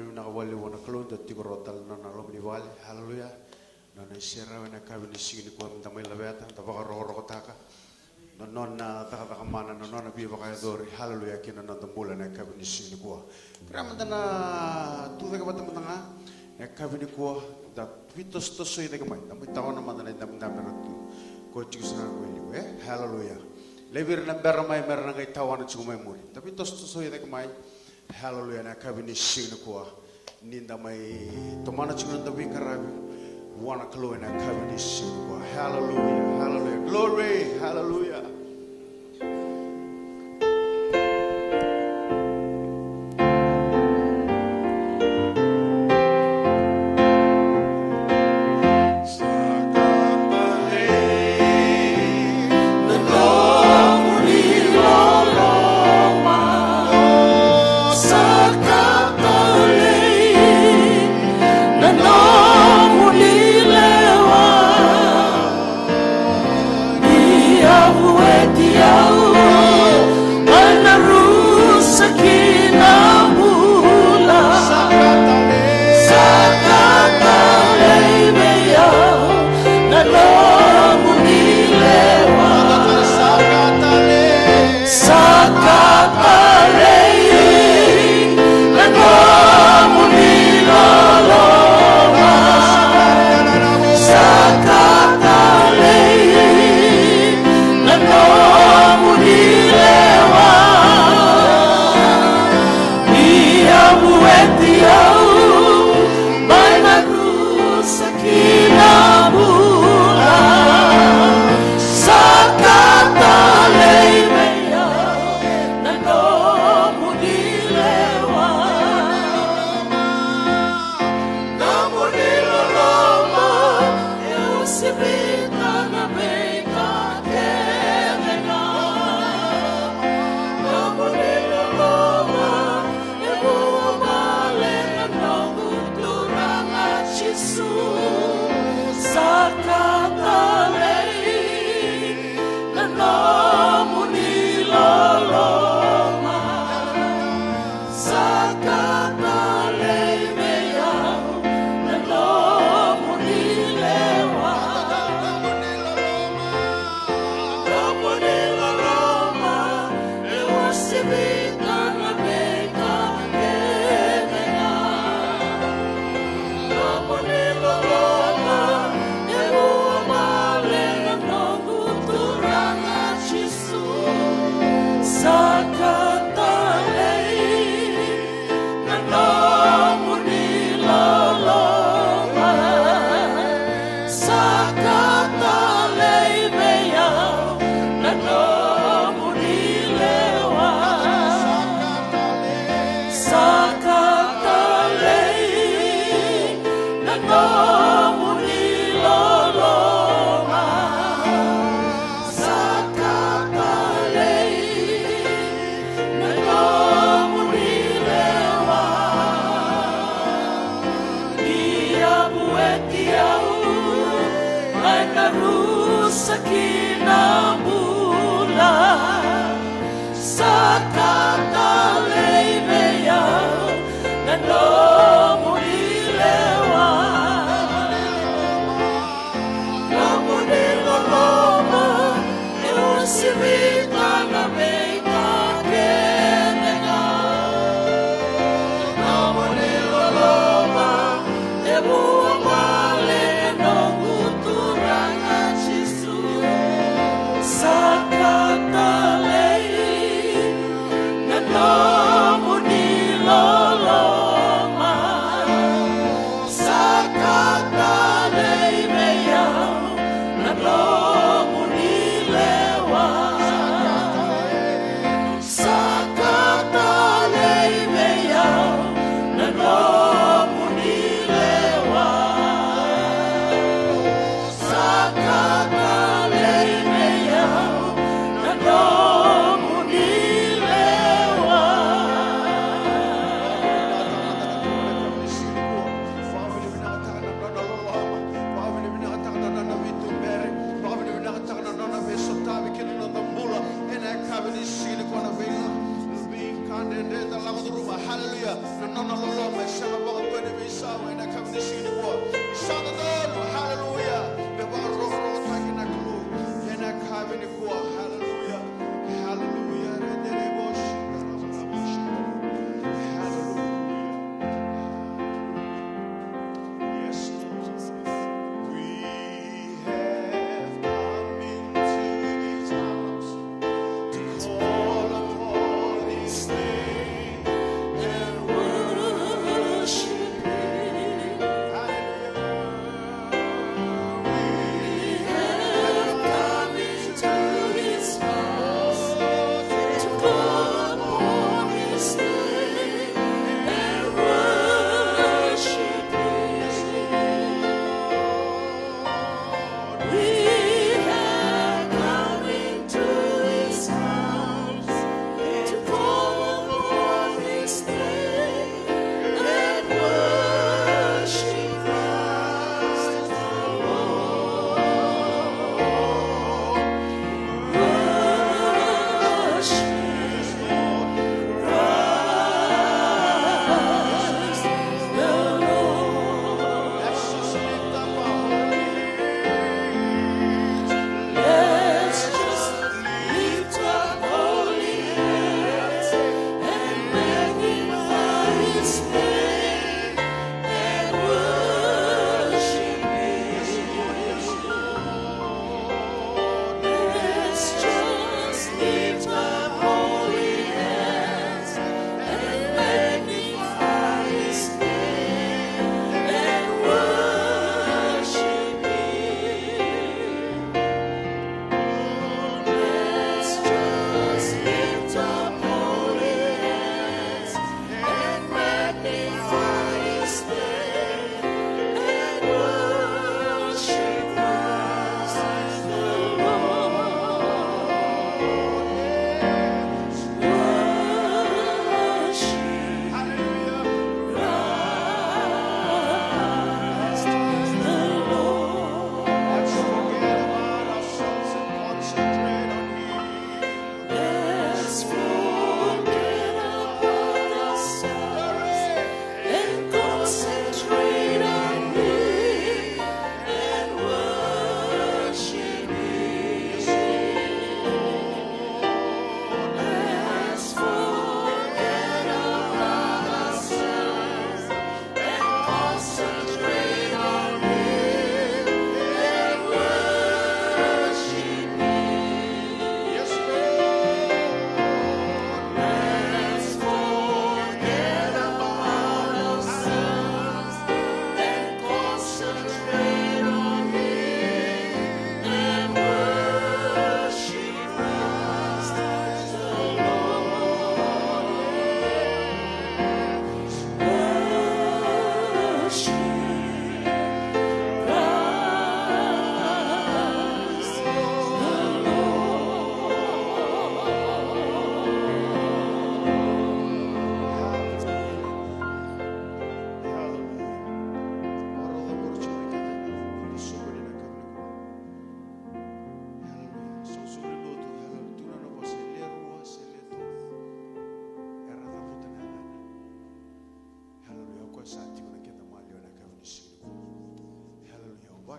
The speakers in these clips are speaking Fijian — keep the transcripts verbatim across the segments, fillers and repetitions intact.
Vinaka vakalevu vua na Kalou, da tiko rawa tale na nona loma ni vale. Haleluya. Na nona iserau ena yakavi ni siga nikua, da mai laveta, da vakarokorokotaka na nona cakacaka mana, na nona veivakayacori. Haleluya, kei na noda bula ena yakavi ni siga nikua. Kerea mada na tu cake vata mada ga ena yakavi nikua, da veitosotosoi cake mai, da mai tawana mada na idabedabe era tu. Ko tiko sara ga ko i liu, e? Haleluya. Laivi ira na bera mai, mera na qai tawana tiko mai muri. Da veitosotosoi cake mai. Haleluya, na yakavi ni siga nikua, ni da mai tomana tiko na noda veiqaravi vua na Kalou ena yakavi ni siga nikua. Haleluya, haleluya, glory, haleluya. Sa ka talei na nomuni loloma. Sa ka talei na nomuni lewa. Ni yavueti au mai na rusa ki na bula. Sa ka talei vei au na nomuni lewa. Sa ka talei na nomuni loloma. Sa ka talei na nomuni lewa. Ni yavueti au mai na rusa ki na bula. Sa ka talei vei au na nomuni lewa. Nomuni loloma e uasivita na veika kece ga. Nomuni loloma e vuabale na noqu Turaga Jisu. Sa ka talei na nomuni loloma. Sa ka talei vei au na nomuni lewa. Nomuni loloma e uasivita na veika kece ga. Nomuni loloma e vuabale na noqu Turaga Jisu. Sa ka talei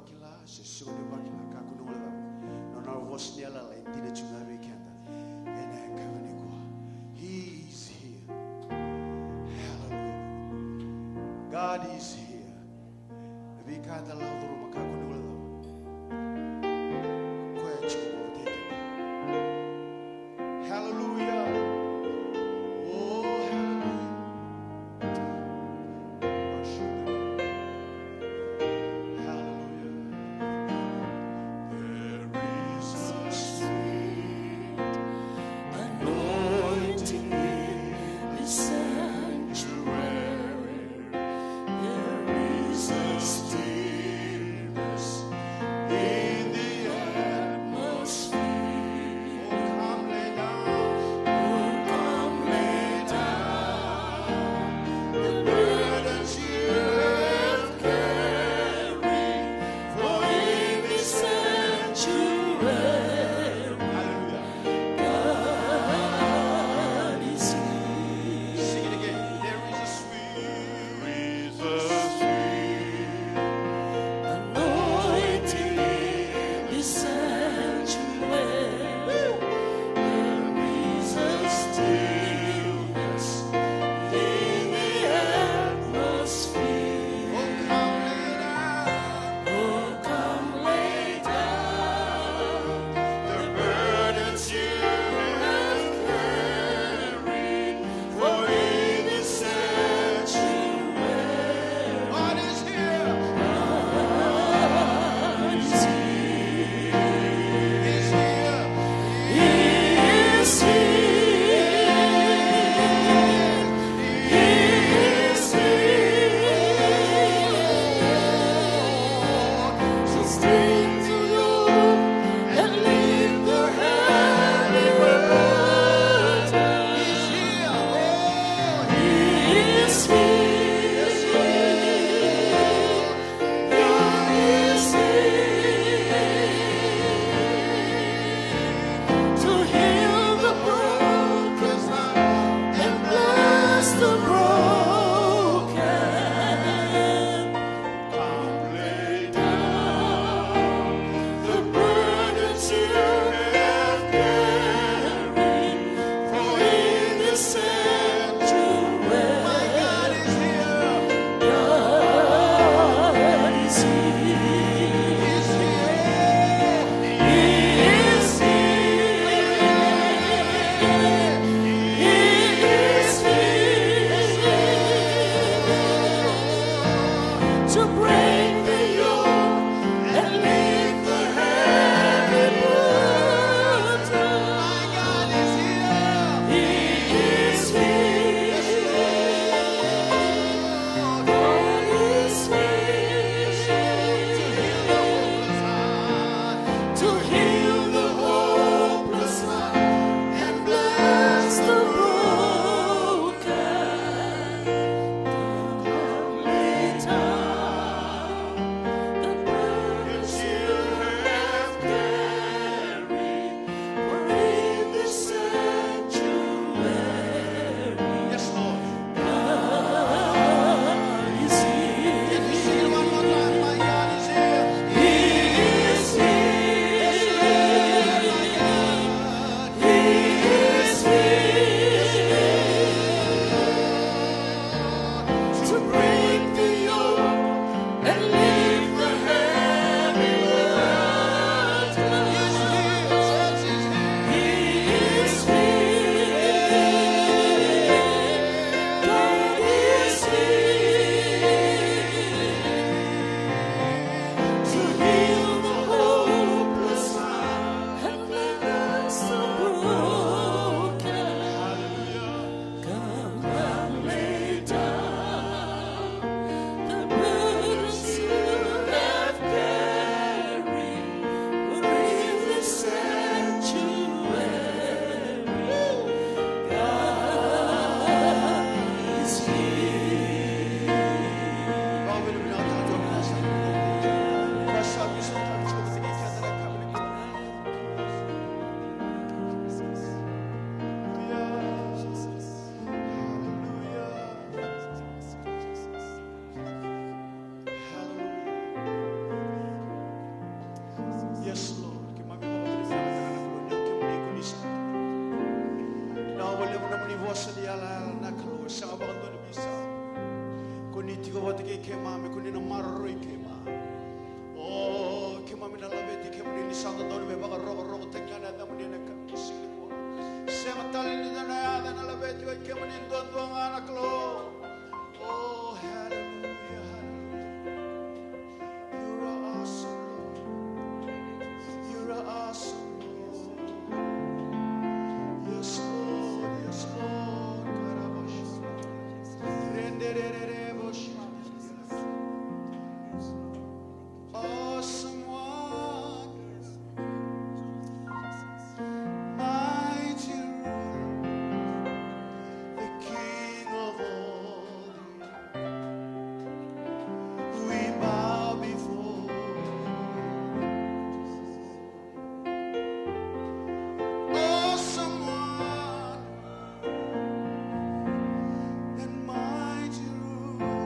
Kila, se sega ni vakila, kakua ni guilecava. Nona vosa ni yalayala e dina tu ga vei keda ena yakavi nikua. He is here. Hallelujah. God is here. Na veika eda lako curuma, kakua ni guilecava. Koya tiko vata kei keda. Hallelujah. Oh, hallelujah. Hallelujah. There is a sweet anointing in this sanctuary. There is a sweet keimami, ko ni na maroroi keimami. O keimami na laveti kemuni ni sa dodonu me vakarokorokotaki ga na yacamuni ena yakavi ni siga nikua. Sega tale ni dua na yaca ena laveti, o i kemuni duadua ga na Kalou. Oh, hallelujah, hallelujah. You are awesome, Lord. You are awesome, Lord. Yes, Lord. Yes, Lord. Karabashi. Rendererereboshi. Awesome one. Mighty ruler, the King of all the earth, we bow before you. Awesome one and mighty ruler,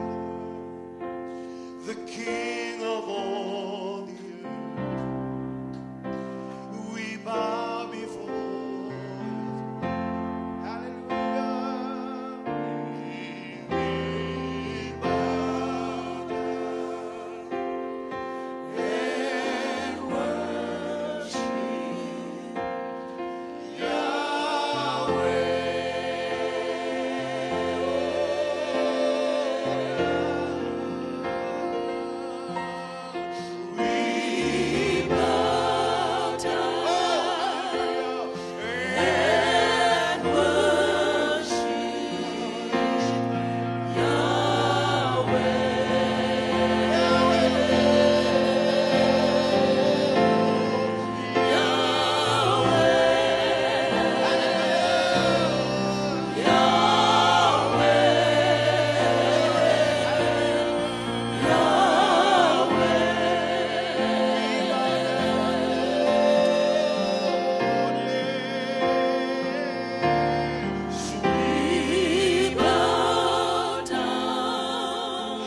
the King of all the earth, we bow before you. Hallelujah. We bow down and worship Yahweh. We bow down and worship Yahweh.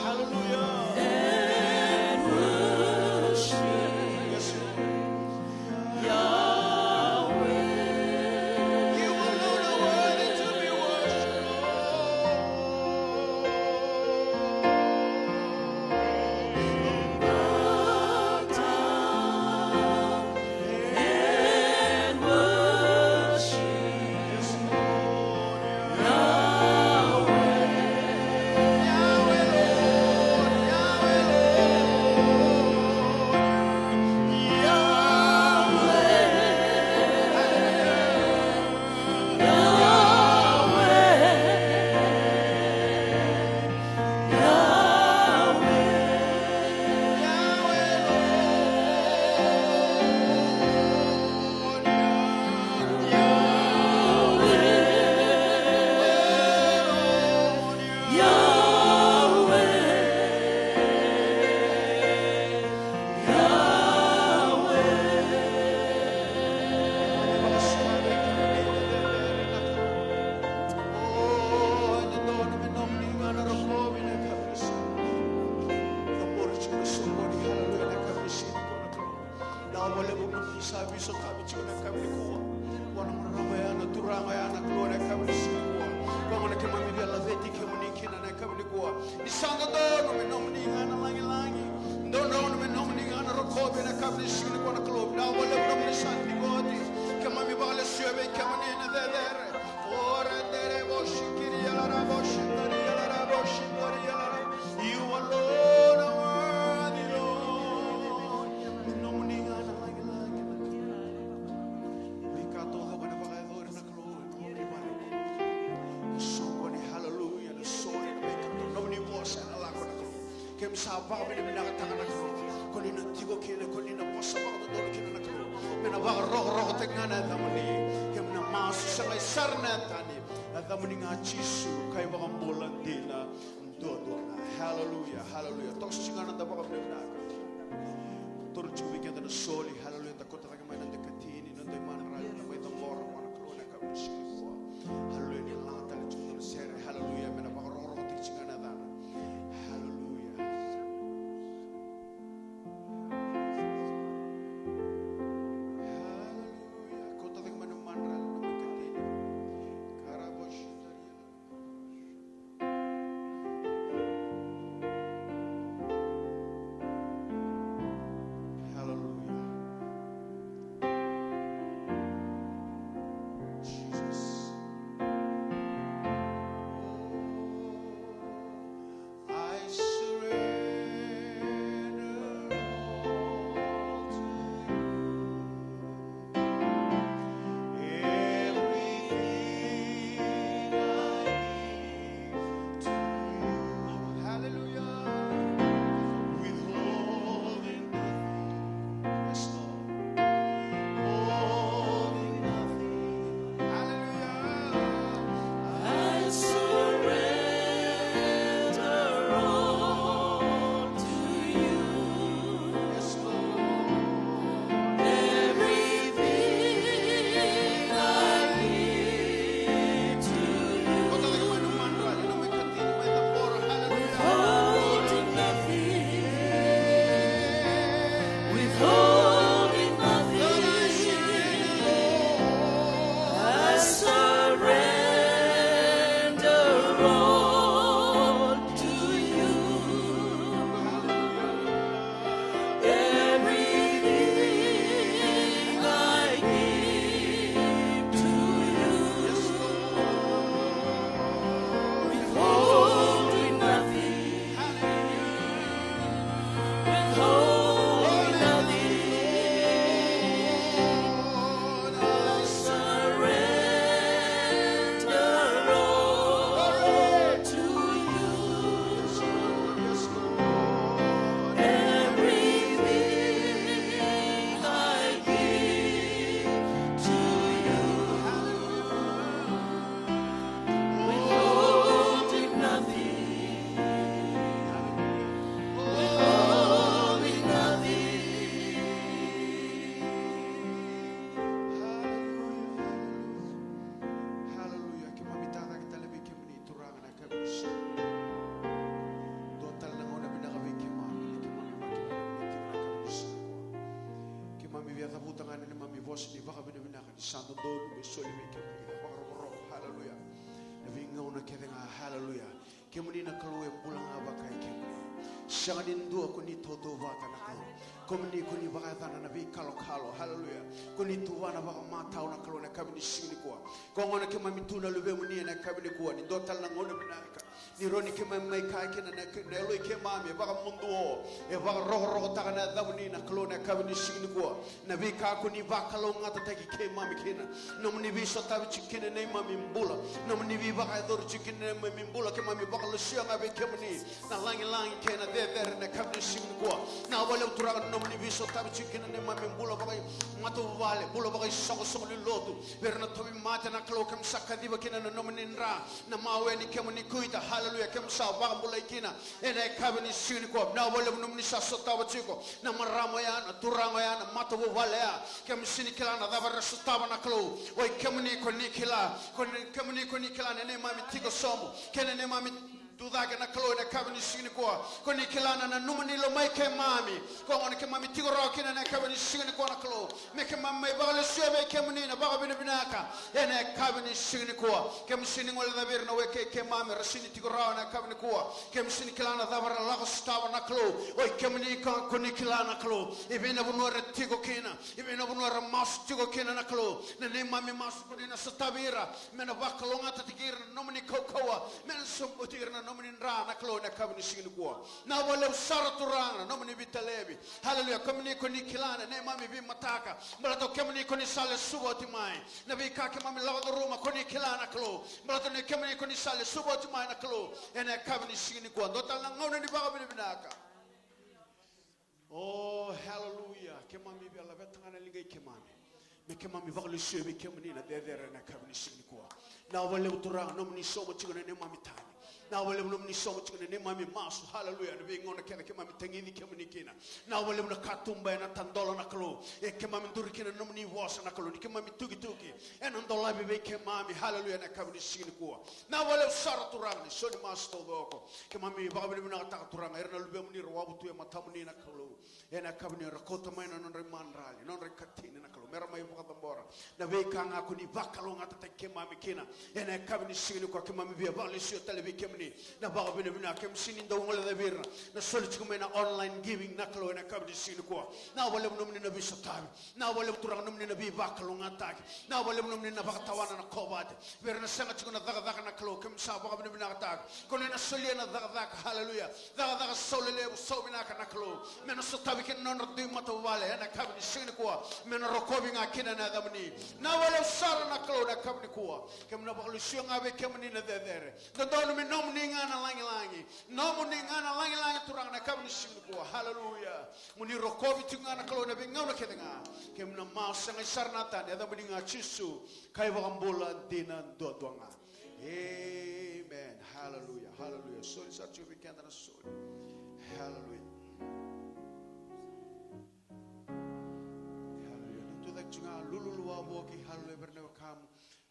Hallelujah. And worship. Yes, Lord. Yahweh. You alone are worthy to be worshipped, Lord. Bow down and worship. Yes, Lord. Yahweh. Yahweh, Lord. Yahweh, Lord. Vinaka vakalevu na nomuni sa veisotavi tiko na yakavi nikua. Vua na marama ya, na turaga ya, na Kalou, na yakavi ni siga nikua. Koya gona keimami via laveti kemuni kina na yakavi nikua. Ni sa dodonu me nomuni ga na lagilagi. Dodonu me nomuni ga na rokovi na yakavi ni siga nikua na Kalou. Vinaka vakalevu na nomuni sa tiko oti. Keimami vakalesuya vei kemuni na cecere. Ora dere boshi kiri yalara boshi dari yalara boshi dari yalara. You alone are worthy, Lord. Nomuni ga na lagilagi. Veika taucoko ena vakayacori na Kalou, e nomuni vale. Na soqoni, haleluya, na soli, na veika taucoko, nomuni vosa ena lako na Kalou. Keimami sa vakavinavinakataka na Kalou. Ko ni na tiko kina, ko ni na vosa vakadodonu kina na Kalou. Me na vakarokorokotaki ga na yacamuni. Keimami na masu sa qai sara na yacani. Yacamuni ga Jisu, ka iVakabula dina. Duadua ga. Haleluya, haleluya. Toso tiko ga na noda vakavinavinaka. Taura tiko vei keda na soli. Haleluya. Da kauta cake mai na noda ikatini, na noda imadrali, na noda mai cabora vua na Kalou ena yakavi ni siga nikua. Haleluya. Ni laga tale tiko na sere. Haleluya. Me na vakarokorokotaki tiko ga na yacana. Haleluya. Haleluya. Kauta cake mai na imadrali, na noda mai ikatini. Karaboshi. Sa dodonu me soli vei kemuni na vakarokoroko. Haleluya. Na veigauna kece ga. Haleluya. Kemuni na Kalou e bula ga vaka e kemuni. Sega ni dua ko ni tautauvata na Kalou. Kemuni ko ni vakayacana na veikalokalo. Haleluya. Ko ni tuvana vakamatau na Kalou ena yakavi ni siga nikua. Ko gona keimami tu na luvemuni ena yakavi nikua. Ni dua tale na gauna vinaka. Ni rawa ni keimami mai kaya kina na, na yaloi keimami e vakamuduo, e vakarokorokotaka na yacamuni na Kalou ena yakavi ni siga nikua. Na veika ko ni vakalougatataki keimami kina. Nomuni veisotavi tiko kina neimami bula. Nomuni veivakayacori tiko kina neimami bula, keimami vakalesuya ga vei kemuni na lagilagi kei na cecere ena yakavi ni siga nikua. Na vakalevu Turaga na nomuni veisotavi tiko kina neimami bula vakaimatavuvale, bula vakaisoqosoqo ni lotu. Vei ira na tauvimate na Kalou, keimami sa kaciva kina na nomuni dra. Na mawe ni kemuni kuita, haleluya, keimami sa vakabulai kina ena yakavi ni siga nikua. Na vakalevu nomuni sa sotava tiko na marama oya, na turaga oya, na matavuvale oya. Keimami sega ni kila na cava era sotava na Kalou. Oi kemuni ko ni kila, ko ni, kemuni ko ni kila na neimami tiko sobu kei na neimami tucake na Kalou ena yakavi ni siga nikua. Ko ni kila na nanuma ni lomai keimami. Ko gona keimami tiko rawa kina ena yakavi ni siga nikua na Kalou. Me keimami mai vakalesuya vei kemuni na vakavinavinaka ena yakavi ni siga nikua. Keimami sega ni guilecavi ira na wekai keimami era sega ni tiko rawa ena yakavi nikua. Keimami sega ni kila na cava era lako sotava na Kalou. Oi kemuni ko, ko ni kila na Kalou. I vei na vanua era tiko kina, i vei na vanua era masu tiko kina na Kalou. Na neimami masu ko ni na sotavi ira, me na vakalougatataki ira na nomuni kaukauwa, me na sobuti ira na nomuni dra na Kalou ena yakavi ni siga nikua. Na vakalevu sara Turaga na nomuni veitalevi. Haleluya. Kemuni ko ni kila na neimami veimataka. Baleta o kemuni ko ni sa lesuva oti mai. Na veika keimami lako curuma ko ni kila na Kalou. Baleta ni kemuni ko ni sa lesuva oti mai na Kalou ena yakavi ni siga nikua. Dua tale na gauna ni vakavinavinaka. O, haleluya. Keimami via laveta ga na ligai keimami. Me keimami vakalesuya vei kemuni na cecere ena yakavi ni siga nikua. Na vakalevu Turaga nomuni sauma tiko na neimami tagi. Na vakalevu nomuni sauma tiko na neimami masu. Haleluya. Na veigauna kece keimami tagici kemuni kina. Na vakalevu na katuba ena tadola na Kalou. E keimami duri kina na nomuni vosa na Kalou. Ni keimami tukituki ena dolavi vei keimami. Haleluya. Ena yakavi ni siga nikua. Na vakalevu sara Turaga ni so ni masu taucoko. Keimami vakavinavinakataka Turaga ira na luvemuni ra wavu tu e matamuni na Kalou. Ena yakavi ni ra kauta mai na nodra imadrali, nodra ikatini na Kalou. Me ra mai vakacabora na veika ga ko ni vakalougatataki keimami kina. Ena yakavi ni siga nikua keimami via vakalesuya tale vei kemuni na vakavinavinaka. Keimami sega ni dau guilecavi ira na soli tiko mai na online giving na Kalou ena yakavi ni siga nikua. Na vakalevu nomuni na veisotavi. Na vakalevu Turaga nomuni na veivakalougatataki. Na vakalevu nomuni na vakatawana na kovate. Vei ira na sega tiko na cakacaka na Kalou, keimami sa vakavinavinakataka. Ko ni na solia na cakacaka, haleluya. Cakacaka sau lelevu, sau vinaka na Kalou. Me na sotavi kina na nodra dui matavuvale ena yakavi ni siga nikua. Me na rokovi ga kina na yacamuni. Na vakalevu sara na Kalou na yakavi nikua. Keimami na vakalesuya ga vei kemuni na cecere. Dodonu me nomuni ga na lagilagi. Nomuni ga na lagilagi Turaga na yakavi ni siga nikua. Haleluya. Mo ni rokovi tiko ga na Kalou ena veigauna kece ga. Keimami na masu, sega ni sara na tani, yacamuni ga Jisu, ka iVakabula dina duadua ga. Amen. Haleluya, haleluya. Soli sa tiko vei keda na soli. Haleluya. Haleluya. Ni tucake tiko ga, lululu wavoki, haleluya, vei ira na wekamu.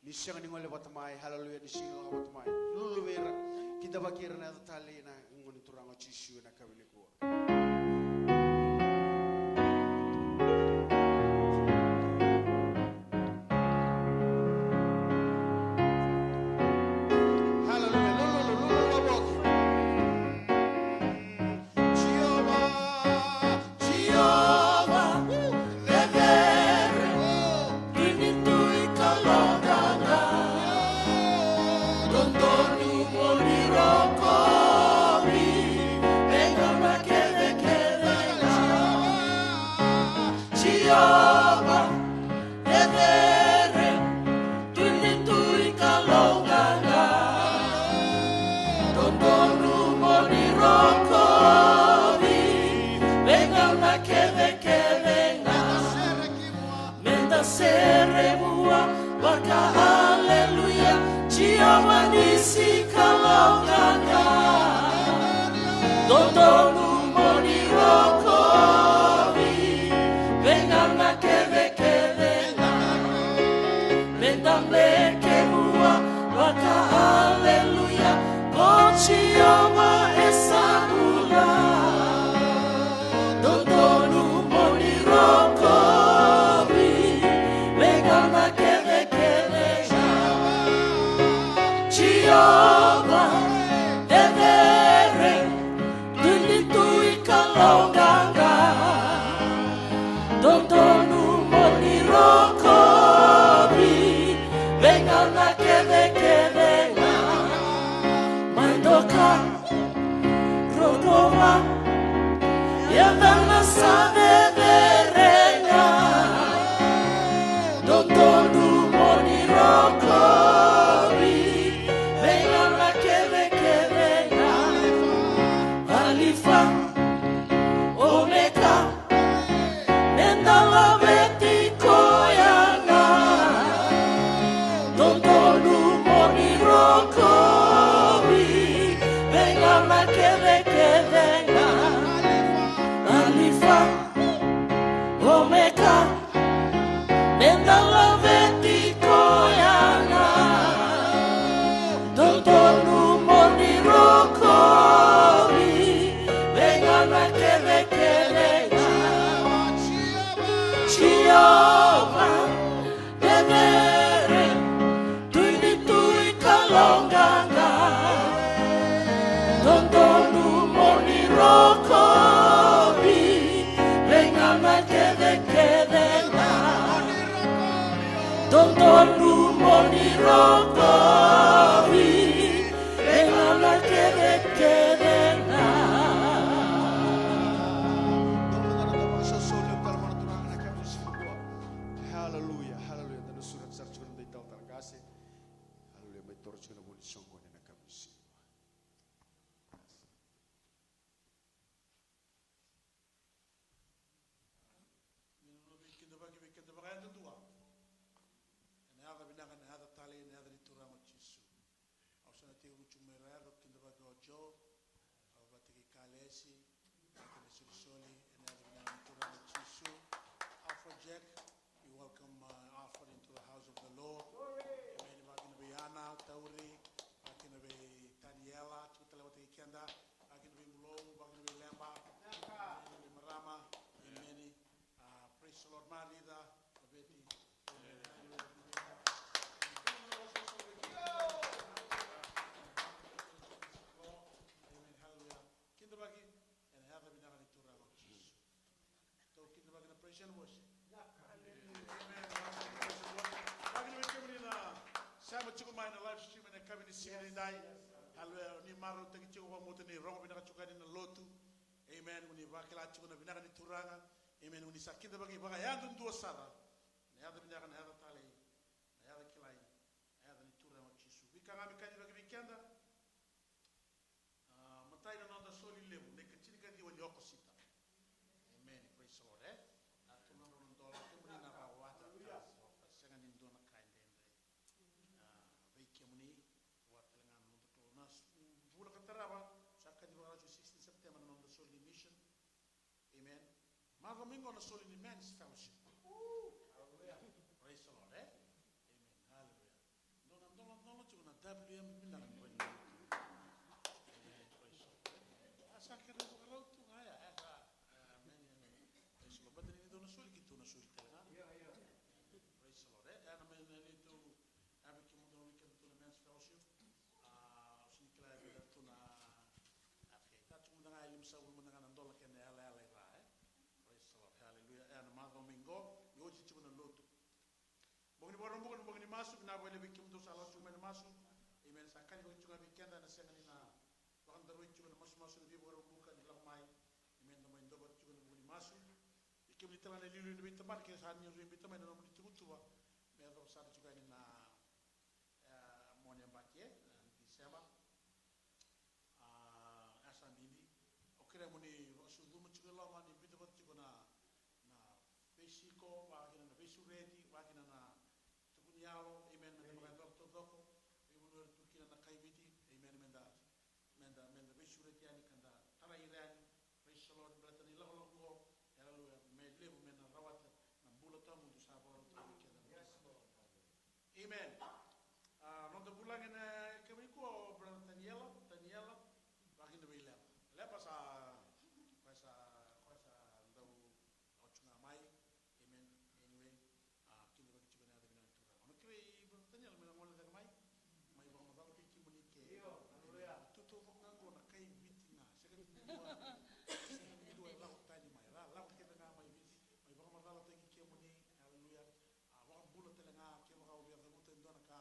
Ni sega ni gole vata mai, haleluya, ni sega ni lako vata mai. Lululu vei ira, kidavaki ira na yaca talei na Gone Turaga o Jisu ena yakavi nikua. Haleluya, lululu, lululu wavoki. Jiova, Jiova, cecere, dui ni dui kalougata. Dodonu mo ni rokovi, veigauna kecekece ga. Jiova, cecere, dui ni dui kalougata. Dodonu mo ni rokovi, veigauna kecekece ga. Meda sere vua, vaka aleluya, Jiova ni si kalougata. Dodonu mo ni rokovi, veigauna kecekece ga. Meda beke vua, vaka aleluya, ko Jiova e sa bula. Dodonu mo ni rokovi, veigauna Na kecekece ga, Alifa, Omeka, me da laveti koya ga. Dodonu mo ni rokovi, vei ga na kecekece ga. Jiova, Cecere, Tui ni tui, Kalou qaqa. Dodonu mo ni rokovi, vei ga na kecekece ga. Dodonu mo ni rokovi, vei ga na kecekece ga. Hallelujah, hallelujah. Da na sureta sara tiko na noda italatala qase. Hallelujah. Mai toro tiko na vo ni soqoni ena yakavi ni siga. Ni na veikidavaki vei keda vakayadudua. Ena yaca vinaka, ena yaca talei, ena yaca ni Turaga o Jisu. Au sa na tekivu tiko mai ra yaca, au kidavaki o Joe, au vata kei Kalesi, vata na solisoli, ena yaca vinaka ni Turaga o Jisu. Afrojack, we welcome, uh, Alfred into the house of the Lord. Amen. Vakakina vei Ana Tauri, vakakina vei Taniela, tiko tale vata kei keda, vakakina vei Bulou, vakakina vei Leba, vakakina vei Marama. Amen. Uh, praise the Lord. Marica, Veti. Amen. Hallelujah. Kidavaki ena yaca vinaka ni Turaga o Jisu. Tou kidavaki na praise and worship. Amen. Praise and worship. Vakakina vei kemuni na sema tiko mai na live stream ena yakavi ni siga nidai. Hallelujah. Ni marautaki tiko vakabauta ni rogo vinaka tiko yani na lotu. Amen. Ni vakila tiko na vinaka ni Turaga. Amen. Ni sa kidavaki vakayadudua sara. Na yaca vinaka, na yaca talei, na yaca kilai, na yaca ni Turaga o Jisu. Veika ga me kacivaki vei keda. A, matai na noda soli levu, na ikatinikaciwa ni Okosita. Amen. Praise the Lord, e? Na tu na noda dola, kemuni na rawata, ka sega ni dua na ka e dredre. A, vei kemuni, vua tale ga na noda Kalou. Na s-, vula ka tarava, sa kacivaka na sixteen September na noda soli ni mission. Amen. Macawa mai qo na soli ni men's fellowship. Hallelujah. Praise the Lord, e? Amen. Hallelujah. Dua na doladola tiko na W M vinaka ni. Amen. Praise the Lord. A sa kere vakarau tu ga ya, e sa, amen, amen. Praise the Lord. Baleta ni dua na soli, keitou na soli tale ga. Praise the Lord, e? E na mai na neitou, a, vei kemudou na weekend tu na men's fellowship. A, au sega ni kila e vica tu na, a, okay, ta tu mada ga e limasagavulu mada ga na dola kei na yalayala i ra, e? Praise the Lord. Hallelujah. E, na macawa mai qo, ni oti tiko na lotu. Bogi ni Vakaraubuka, na bogi ni masu, vinaka vakalevu vei kemudou sa lako tiko mai na masu. Amen. Sa kacivaki tiko ga vei keda, ena sega ni na vakadaruya tiko na masumasu ni Vakaraubuka ni lako mai. Amen. Da mai dua vata tiko ena vuku ni masu. Vei kemuni tale ga na iliuliu ni veitabana, ke sa ni rui biuta mai na nomuni tuvatuva, me yacova sara tiko yani na, e, Moniti, e, na December. A, e sa didi. Au kerea mo ni vakasucuma tiko e loma ni biuta vata tiko na, na veisiko, vakakina na veisureti, vakakina na tuku ni yalo. Amen. Me da vakayacora taucoko. Veivanua era tu kina na kai Viti. Amen. Me da, me da, me da veisureti yani ka da tarai ira yani. Praise the Lord. Baleta na ilakolako qo. Hallelujah. Me levu, me na rawata na bula tawamudu sa vakarau tu vei keda. Yes, Lord. Amen. A, noda vulagi ena yakavi nikua o brother Taniela, Taniela, vakakina vei Leba. Leba sa, koya sa, koya sa dau lako tu ga mai. Amen. Anyway, a, kidavaki tiko ena yaca vinaka ni Turaga. O na kerei brother Taniela me na gole cake mai, mai vakamacala vei kemuni ke. Io, hallelujah. Tutu vaka ga qo na kai Viti ga. Sega ni dua, sega ni dua e lako tani mai. Ra lako kece ga mai Viti, mai vakamacalataki kemuni. Hallelujah. A, vakabula tale ga, kevaka au via cavuta e dua na ka,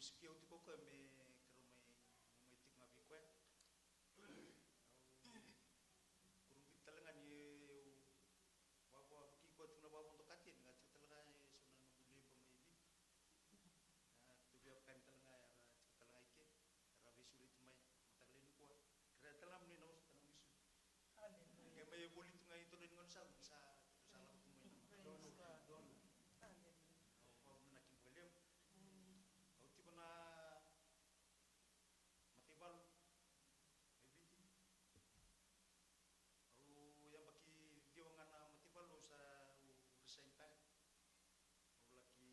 Sukia oti ko koya me keirau mai, mai tiko ga vei koya. Au kurabui tale ga ni au vavaki koya tiko na vavodokati, ni ga tiko tale ga e so na noqu neighbor mai Viti. A, keitou via vakani tale ga era tiko tale ga i ke, era veisureti mai mataka lailai nikua. Kerea tale ga mo ni na vosa tale ga mo ni suli. Aleluya. Ke mai voli tu ga i dodonu ni gaunisala, mo ni sa, mo ni sa lako tu mai na. Praise God. Aleluya. Au vakavinavinaka vakalevu. Mm. Au tiko na mataivalu e Viti. Au yabaki ciwa ga na mataivalu au sa resign tale. Au laki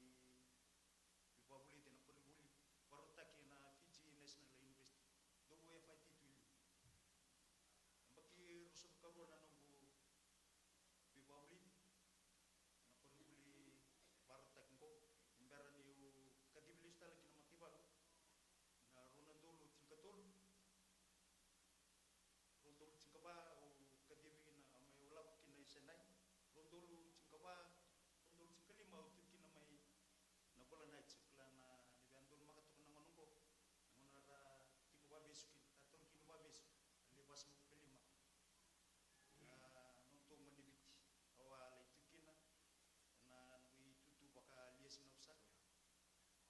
veivakavulici ena koronivuli vakarautaki na Fiji National University. Dou F I T tu i liu. Yabaki ruasagavulu ka rua na noqu veivakavulici ena koronivuli vakarautaki qo. Ni bera niu kacivi lesu tale ki na mataivalu, na rua na udolu tinikatolu, rua na udolu tinikava au kacivi kina, au mai lako kina i Senai. Rua na udolu tinikava, rua na udolu tinikalima au tiko kina mai Nagola Knights, au kila na, ni via donumaka toka na gauna qo, na gauna ra tiko vakavesu kina, ka tauri kina vakavesu na lewe vasagavulu ka lima. A, nodatou gone Viti. Au a lai tu kina ena noqu itutu vaka-Lia Sinausaka.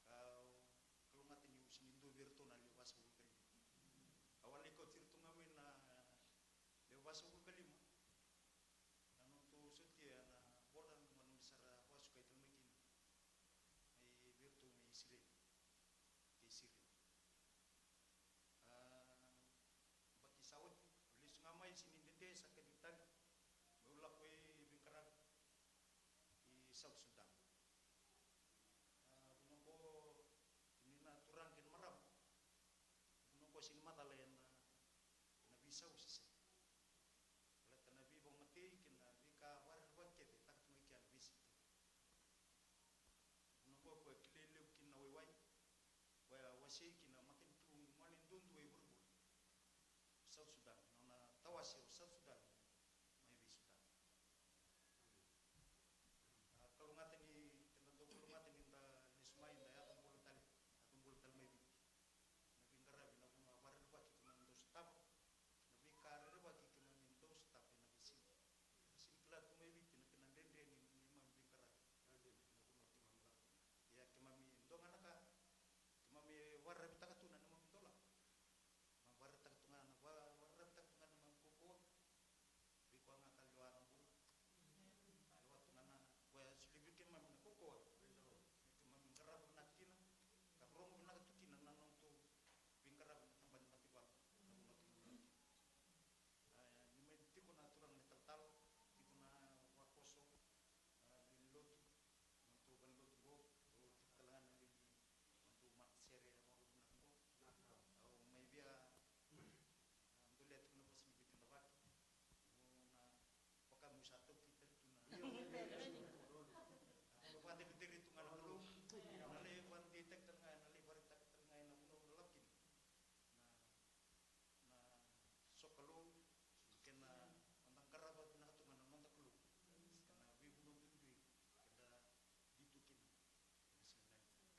Ka, kalougata niu sega ni dua vei iratou na lewe vasagavulu ka lima. Au a lai kauti iratou ga mai na lewe vasagavulu ka lima. Na nodatou sotia na border, na gauna sa ra vakasukai tale mai kina mai vei iratou mai Isireli. Kei Siria. A, yabaki sa oti, au lesu ga mai, sega ni dede, sa kacivi tale meu lako i veiqaravi i South Sudan. A, vuna qo, kemuni na turaga kei na marama, vuna qo sega ni macala ena, ena veisau se sega. Baleta na veivakamatei kei na veika vakarerevaki kece e caka tu ga i kea na veisiga. Vuna qo koya kilai levu kina na waiwai, koya wasei kina matanitu gone duadua e vuravura. South Sudan, na nona tawase o South Sudan mai vei Sudan. A, kalougata ni, keda dau kalougata ni da lesu mai, da yaco bula tale, yaco bula tale mai Viti. Na veiqaravi, na vanua vakarerevaki keimami dau sotava, na veika rerevaki keimami dau sotava ena veisiga. Sega ni kila tu mai Viti na kena dredre ni neimami veiqaravi. Na vanua keimami lako. Ia keimami dua ga na ka keimami vakararavitaka tu na neimami dau lako. Keimami vakararavitaka tu ga na, va-, vakararavitaka tu ga na neimami kaukauwa. Vei koya ga ka lewa na bula. Lewa tu ga na, koya solia vei keimami na kaukauwa. Keimami qarava vinaka kina, ka rogo vinaka tu kina na nodatou veiqaravi na tabana ni mataivalu, na vanua keimami lako kina. A, ni mai tiko na turaga na italatala, tiko na vakoso, a, lewe ni lotu, nodatou valenilotu qo, au tiko tale ga na lewe ni nodatou matasere e vakavinavinaka qo. Au mai via, a, dolia tiko na vosa ni veikidavaki. Au na vaka meu sa taukei tale tu na, a, vakadeitaki tu ga na Kalou. Na lai vakadeitaki tale ga, na lai vakaraitaki tale ga ena vanua au na lako kina. Na na sokalou, kei na noda qarava vinaka tu ga na noda Kalou. Kei na veivanua duidui keda di tu kina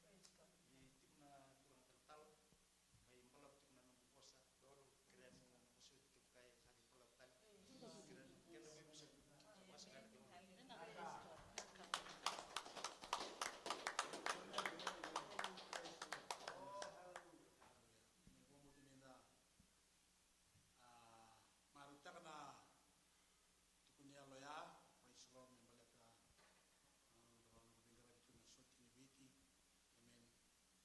ena siga ni. Ni tiko na turaga talatala, mai balavu tiko na noqu vosa. Kerea mo na vosoti kevaka e sa qai balavu tale. Kerea na kena veivosoti. Vosa ga na kena. Hallelujah. Ni vakabauta ni da, a, marautaka na tukuni yalo ya, praise the Lord, me baleta, a, na nodra veiqaravi tu na sotia ni Viti. Amen. Praise the Lord.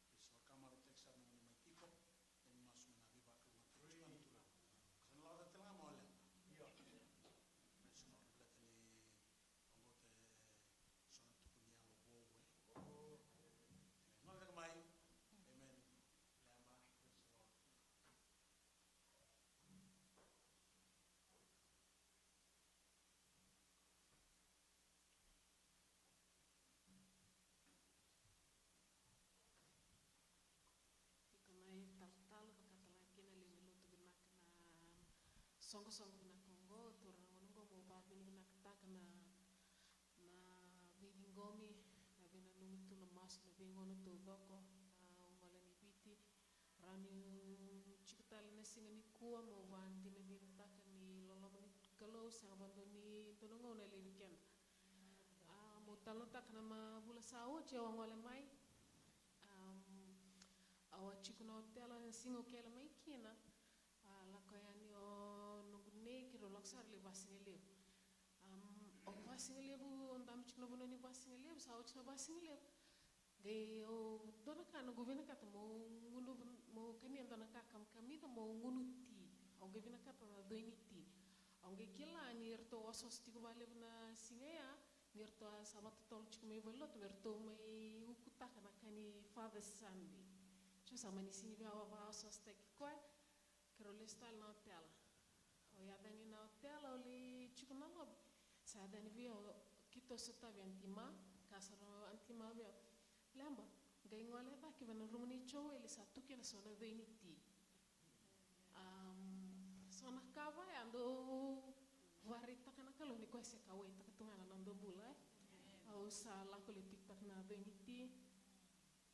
Ka marautaki sara na nomuni mai tiko. Keimami masu me na veivakalougatataki tiko na Turaga. Sa na lako tale ga mai o Leba. Praise the Lord. Baleta ni vakabauta e so na tukuni yalo vou, e. Amen. Nona cake mai. Amen. Leba, praise the Lord. Tiko na italatala, vaka tale ga kina lewe ni lotu vinaka na soqosoqo vinaka oqo, turaga gone oqo, mo vakavinavinakataka na, na veiciqomi, na veinanumi tu na masu, na veigauna taucoko, a, au gole ni Siga nikua mo vakadinadinataka ni loloma ni Kalou sega vakadua ni dua na gauna e levu vei keda. A, mo talanoataka na ma vula sa oti au a gole mai. Am, au a tiko na otela na siga au kele mai kina. A, lako yani o noqu nei keirau lako sara lai vasigalevu. Am, au vasigalevu, au dabe tiko na vanua ni vasigalevu, sa oti na vasigalevu. Qai au dua na ka noqu vinakata mo gunu, mo kania dua na ka kamikamica mo gunu ti. Au qai vinakata na coi ni ti. Au qai kila ni ratou osooso tiko vakalevu na siga ya, ni ratou a sa vakatotolo tiko mai valenilotu me ratou mai ukutaka na ka ni Father's Sunday. So sa mani sini vei au a vakaosoosotaki koya. Keirau lesu tale na otela. Au yaco yani na otela, au lai tiko na lobi. Sa yaco yani vei au, keitou sotavi Aunty Ma, ka sa rau Aunty Ma vei au. Leba, qai gole cake vei na rumu nei Joeli sa tu kina so na coi ni ti. Am, so na ka vaya dau vakaraitaka na Kalou ni koya se kauwaitaka tu ga na noda bula, e. Au sa lako lai pikitaka na coi ni ti.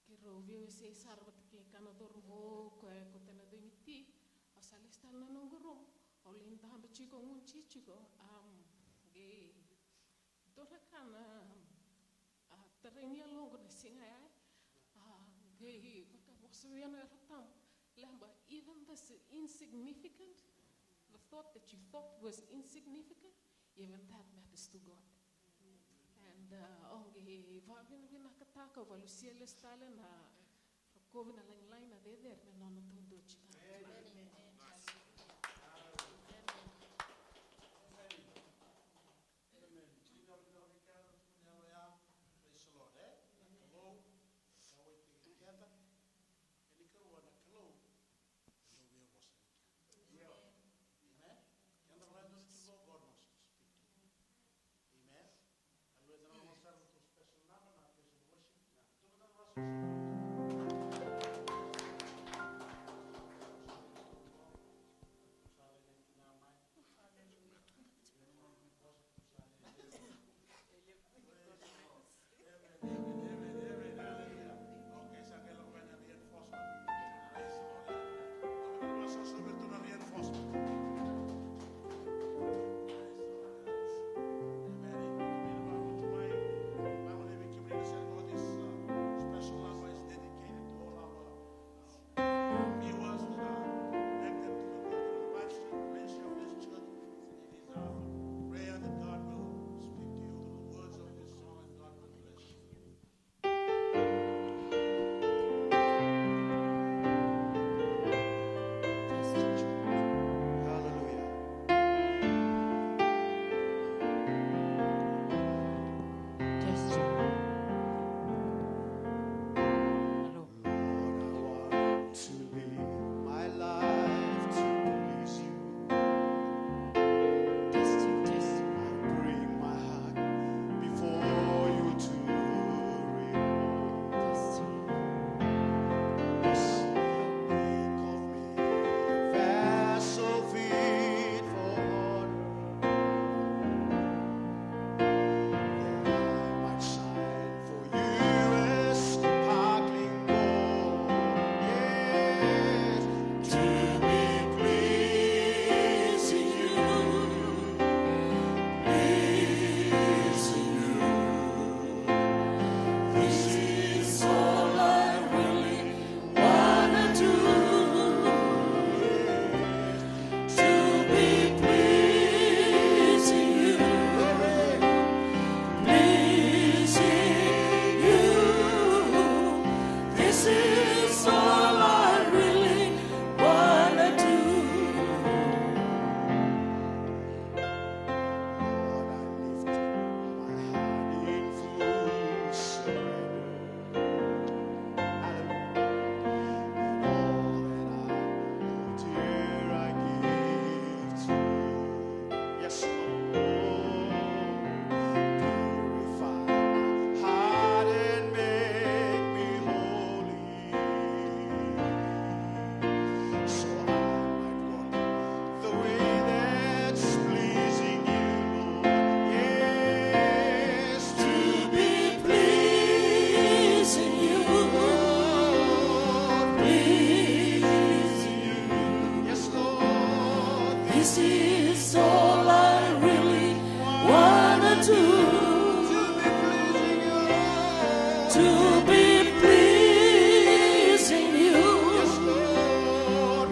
Keirau veiwasei sara vata kei kana cauravou, koya e kauta na coi ni ti. Au sa lesu tale na noqu rumu. Au lai dabe tiko, gunuji tiko. Am, qai dua na ka na, a, tarai ni yaloqu na siga ya. A, qai vakavosa vei au na Yalo Tabu. Leba, even this insignificant, the thought that you thought was insignificant, even that matters to God. And, uh, au qai vakavinavinakataka, au vakalusia lesu tale na rokovi, na lagilagi, na cecere me nona duadua tiko. Amen. Amen. Amen. Praise the Lord, eh? Na Kalou, na Kalou e kauwaitaki keda. Kena ikarua, na Kalou e via vosa vei keda. Amen. Keda vakadua na Kalou, God wants to speak to you. Amen. Hallelujah. Eda na vosa na special number, na praise and worship. Viewers that are connected to the live stream, please share this church. It is our prayer that God will speak to you through the words of this song, and God will bless you. Hallelujah. Testing. Hello. Lord, I want to live my life to please you. Testing, testing. I bring my heart before you to renew. Testing. Make of me a vessel fit for honor, that I might shine for you as sparkling gold. Yes, to be pleasing you, pleasing you. This is all I really wanna do, to be pleasing you, pleasing you. This is all I really wanna do. Lord, I lift my heart in full surrender. Hallelujah. And all that I hold dear I give to you. Yes, Lord. Purify my heart and make me holy. So I might walk the way that's pleasing you, Lord. Yes, to be pleasing you, Lord, pleasing you. Yes, This is all I really wanna do. To be pleasing you.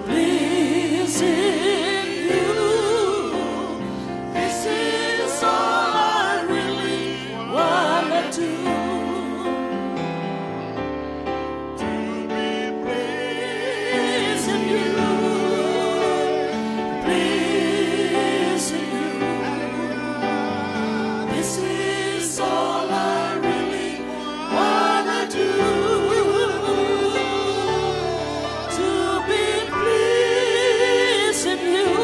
Pleasing you. This is all I really wanna do. To be pleasing you, pleasing you. This is all I really wanna do. To be pleasing you,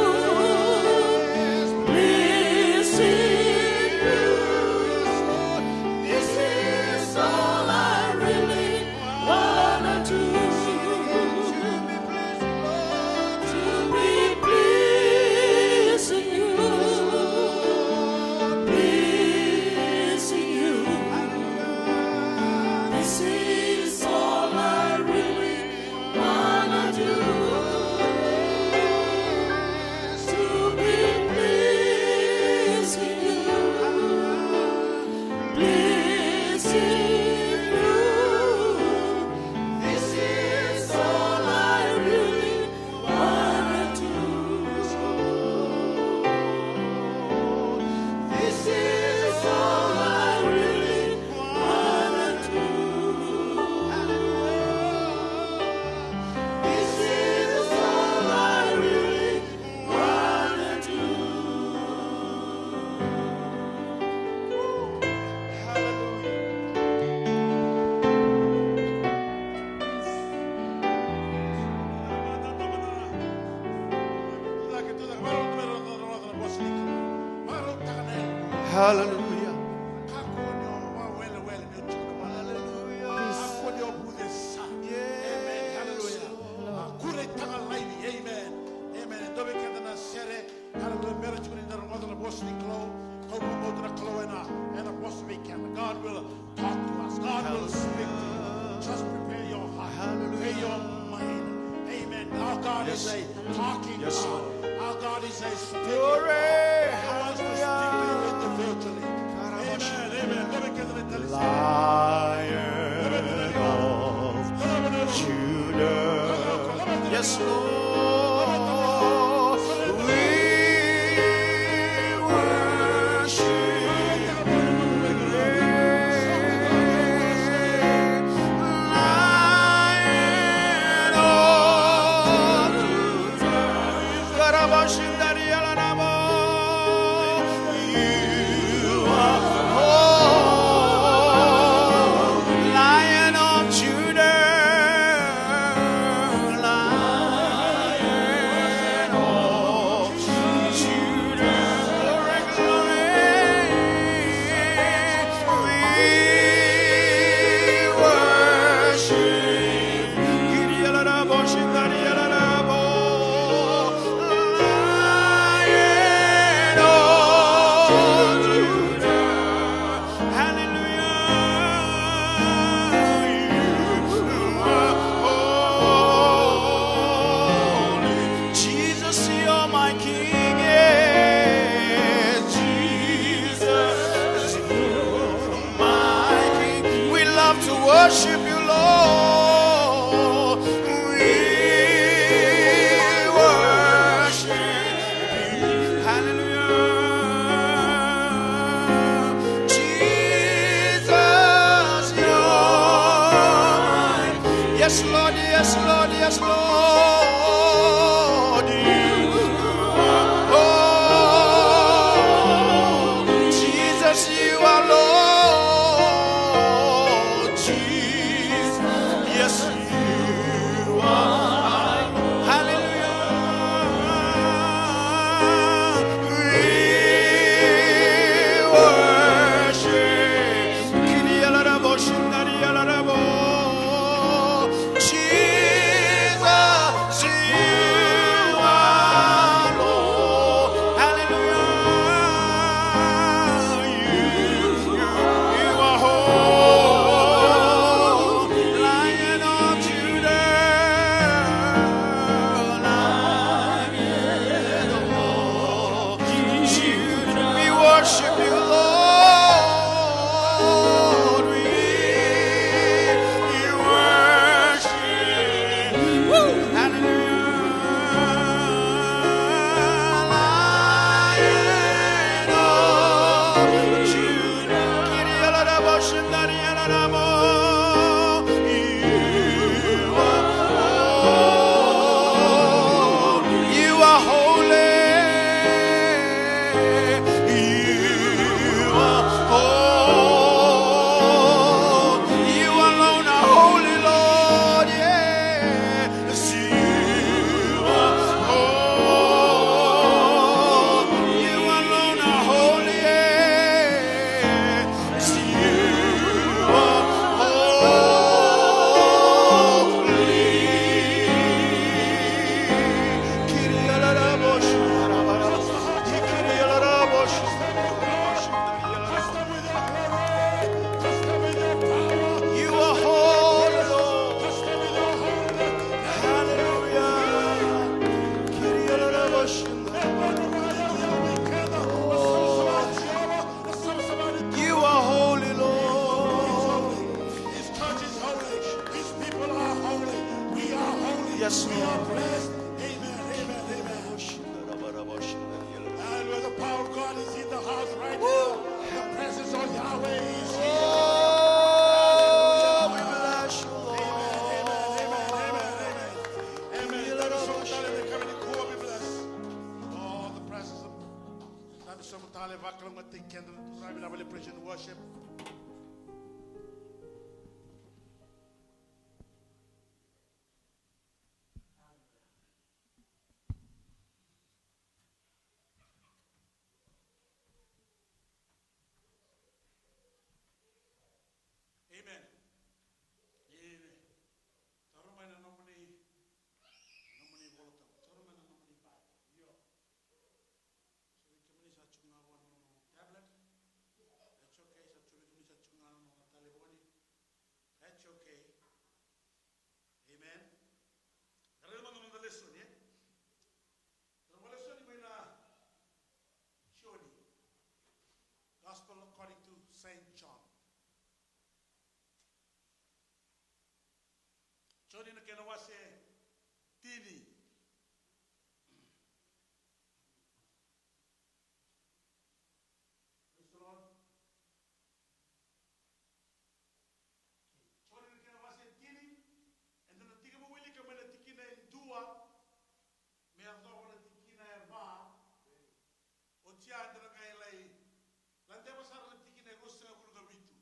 pleasing you. This is all I really wanna do. To be pleasing you, pleasing you. This is all I really wanna do. To be pleasing you, pleasing you. This is all I really wanna do. This is all I really wanna do. This is all I really wanna do. Hallelujah. Hallelujah. Hallelujah. Amen. Hallelujah. Amen. Amen. Dou vei keda na sere. Hallelujah. Bera tiko ni da rogoca na vosa ni Kalou. Kau rogoca na Kalou ena, ena vosa vei keda. God will talk to us. God will speak to you. Just prepare your heart. Hallelujah. Prepare your mind. Amen. Our God is a talking God. Our God is a speaking God. He wants to speak to you individually. Amen. Amen. Dou vei keda na tali sere. Lion of Judah. Yes, Lord. We worship you. Lion of Judah. You are holy, Lion of Judah, Lion of Judah. Glory, glory. We worship. Hallelujah. You are holy. Jesus, you're my King. Yes, Jesus, you're my King. We love to worship you, Lord. We worship you. Hallelujah. Jesus, you're my. Yes, Lord, yes, Lord, yes, Lord. You are, oh, Jesus, you are Lord. Jesus, yes, you are. Hallelujah. We worship. Jesus, We are blessed. Amen, amen, amen. And where the power of God is in the house right now, the presence of Yahweh is here. Hallelujah. Amen, amen, amen, amen, amen. Amen. Daru sobu tale me kemuni kua, be blessed. Oh, the presence of God. Daru sobu tale, vakalougatataki keda na Turaga ena vale praise and worship. Amen. Amen. Taura mai na nomuni, nomuni iVolatabu. Taura mai na nomuni Bible. Io. So vei kemuni sa tiko ga vua na nomuni tablet. That's okay. Sa tiko vei kemuni sa tiko ga na nomuni talevoni. That's okay. Amen. Raica mada na noda lesoni, e? Noda lesoni mai na Joni. Gospel according to Saint John. Joni na kena wase tini. Praise the Lord. Joni na kena wase tini, eda na tekivu wilika mai na tikina e dua me yacova na tikina e va. Oti ya eda na qai lai ladeva sara na tikina e ruasagavulu ka vitu.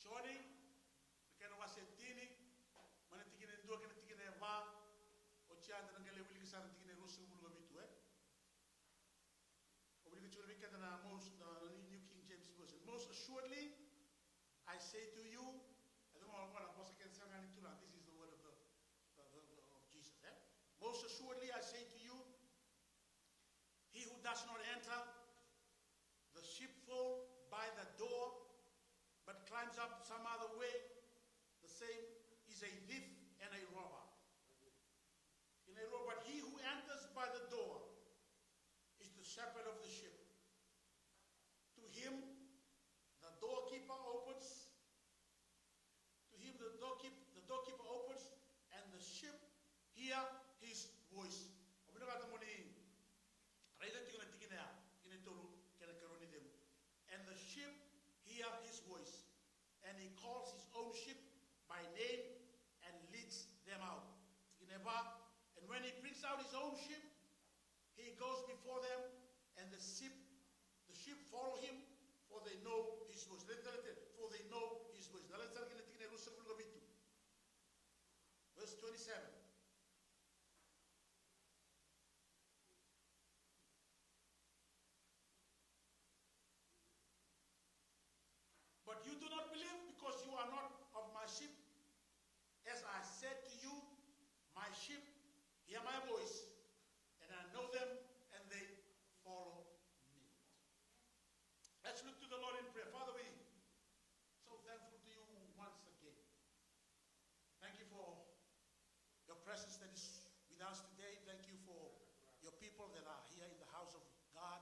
Joni, na kena wase tini, mai na tikina e dua kei na tikina e va. Oti ya eda na qai lai wilika sara na tikina e ruasagavulu ka vitu, e? Au wilika tiko vei keda na most, na New King James Version. Most assuredly, I say to you, e dua na vosa kece sara ga ni Turaga, this is the word of the, the, the, the, of Jesus, e? Most assuredly, I say to you, he who does not enter the sheepfold by the door, but climbs up some other way, the same is a thief and a robber. And a robber, but he who enters by the door is the shepherd of the sheep. To him the doorkeeper opens, to him the doorkeep-, the doorkeeper opens, and the sheep hear his voice. Au vinakata mo ni raica tiko na tikina ya, tikina e tolu kei na ikarua ni cegu. And the sheep hear his voice, and he calls his own sheep by name and leads them out. Tikina e va, and when he brings out his own sheep, he goes before them, and the sheep, the sheep follow him, for they know his voice. Let, let, let, for they know his voice. Na lai sara kina tikina e ruasagavulu ka vitu. Verse twenty-seven. But you do not believe because you are not of my sheep. As I said to you, my sheep hear my voice, and I know them, and they follow me. Let's look to the Lord in prayer. Father, we so thankful to you once again. Thank you for your presence that is with us today. Thank you for your people that are here in the house of God.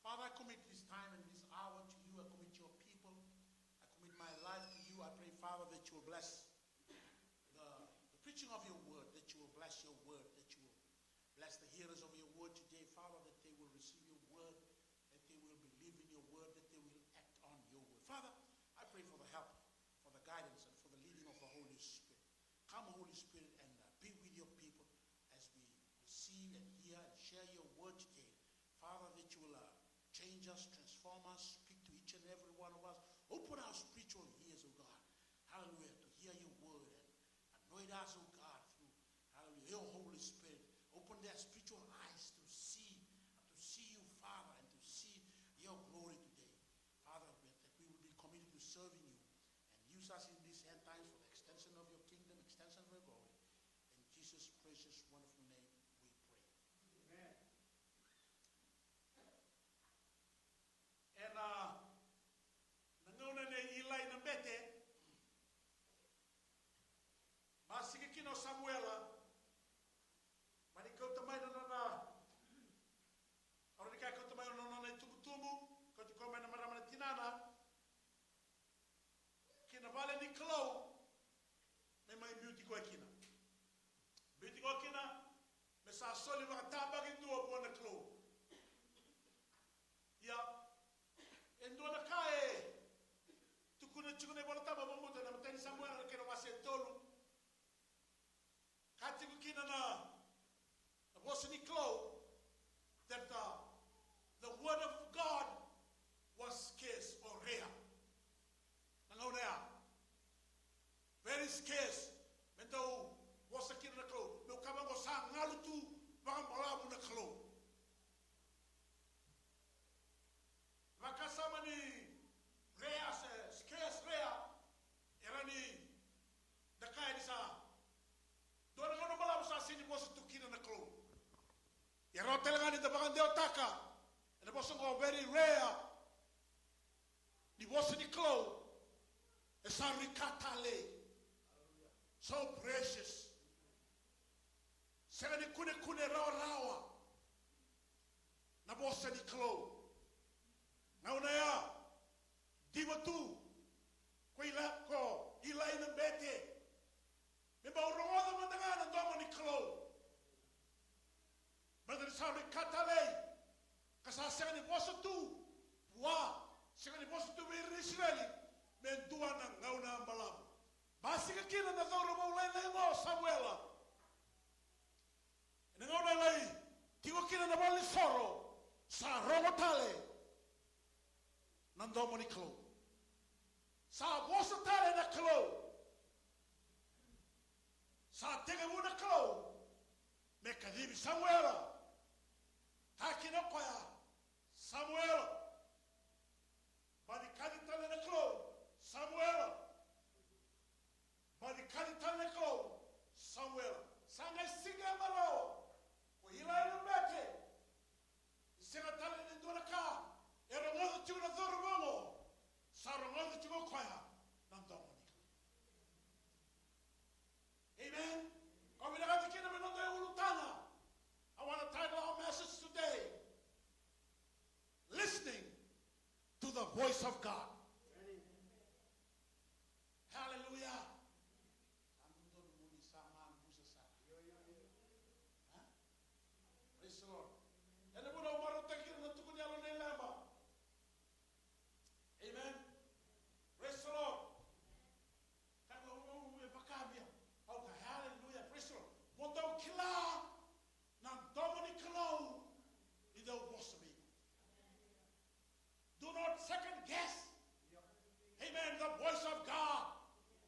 Father, I commit this time and this hour to you. I commit your people. I commit my life to you. I pray, Father, that you will bless the, the preaching of your word, that you will bless your word, that you will bless the hearers of your word today, Father, that they will receive your word, that they will believe in your word, that they will act on your word. Father, I pray for the help, for the guidance, and for the leading of the Holy Spirit. Come, Holy Spirit, and, uh, be with your people as we receive and hear and share your word today. Father, that you will, uh, change us, transform us, speak to each and every one of us. Open our spiritual ears, oh God. Hallelujah, to hear your word and anoint us, oh God, through, hallelujah, your Holy Spirit. Open their spiritual eyes to see, to see you, Father, and to see your glory today. Father, that we will be committed to serving you and use us in these end times for the extension of your kingdom, extension of your glory. In Jesus' precious, wonderful name we pray. Amen. Ena, na gauna nei Ilai na bete, basika kina o Samuela, mani kauta mai na nona, au rawa ni kaya kauta mai na nona itubutubu, kauti koya mai na marama na tinana, ki na vale Kalou me mai biuti koya kina. Biuti koya kina me sa soli vakatabakidua vua na Kalou. Ia, e dua na ka e tukuna tiko na iVolatabu, vakabauta na imatai ni Samuela na kena wase e tolu. Ka tiko kina na vosa ni Kalou that, uh, the word of God was scarce or rare. Na gauna ya, very scarce me dau vosa kina na Kalou. Me kaya vaqo, sa galu tu vakabalavu na Kalou. Vakasama ni rare, se scarce, rare, e rawa ni da kaya ni sa dua na gauna balavu sa sega ni vosa tu kina na Kalou. E rawa tale ga ni da vakadewataka ena vosa oqo, very rare, ni vosa ni Kalou e sa rui ka talei. So precious. Sega ni kunekune rawarawa na vosa ni Kalou. Gauna ya, diva tu ko Ila, ko Ilai na bete. Me bau rogoca mada ga na domo ni Kalou. Baleta ni sa rui ka talei, ka sa sega ni vosa tu vua, sega ni vosa tu vei ira na Isireli me dua na gauna balavu. Basika kina na cauravou lailai oqo o Samuela. Ena gauna e lai tiko kina na valenisoro, sa rogo tale na domo ni Kalou. Sa vosa tale na Kalou. Sa tekivu na Kalou me kacivi Samuela. Kaya kina o koya, Samuela. Baci kaci tale na Kalou, Samuela. Baci kaci tale na Kalou, Samuela. Sa qai siga e marau ko Ilai na bete. Ni sega tale ni dua na ka e rogoca tiko na cauravou oqo, sa rogoca tiko o koya na domo ni Kalou. Amen. Au vinakata kina me noda ulutaga. I want to title our message today, Listening to the Voice of God. Hallelujah. Sa dodonu mo ni sa maqusa sara. Huh? Praise the Lord. Ena vuna au marautaka kina na tukuni yalo nei Leba. Amen. Praise the Lord. Ka, ka, ka, ka, ka, ka, ka, ka, hallelujah. Praise the Lord. Mo dou kila na domo ni Kalou ni dau vosa vei iko. Do not second guess. Amen. The voice of God.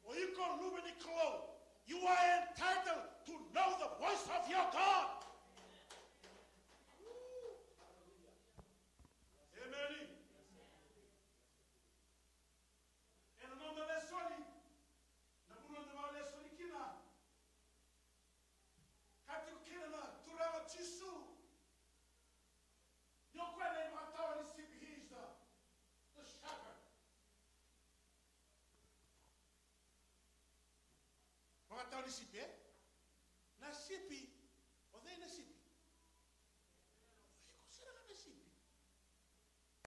O iko luve ni Kalou, you are entitled to know the voice of your God. Amen. Ena noda lesoni, na vuna da vakalesoni kina, ka tiko kina na Turaga o Jisu. Ni o koya na ivakatawa ni sipi, he is the, the shepherd. Vakatawa ni sipi, e?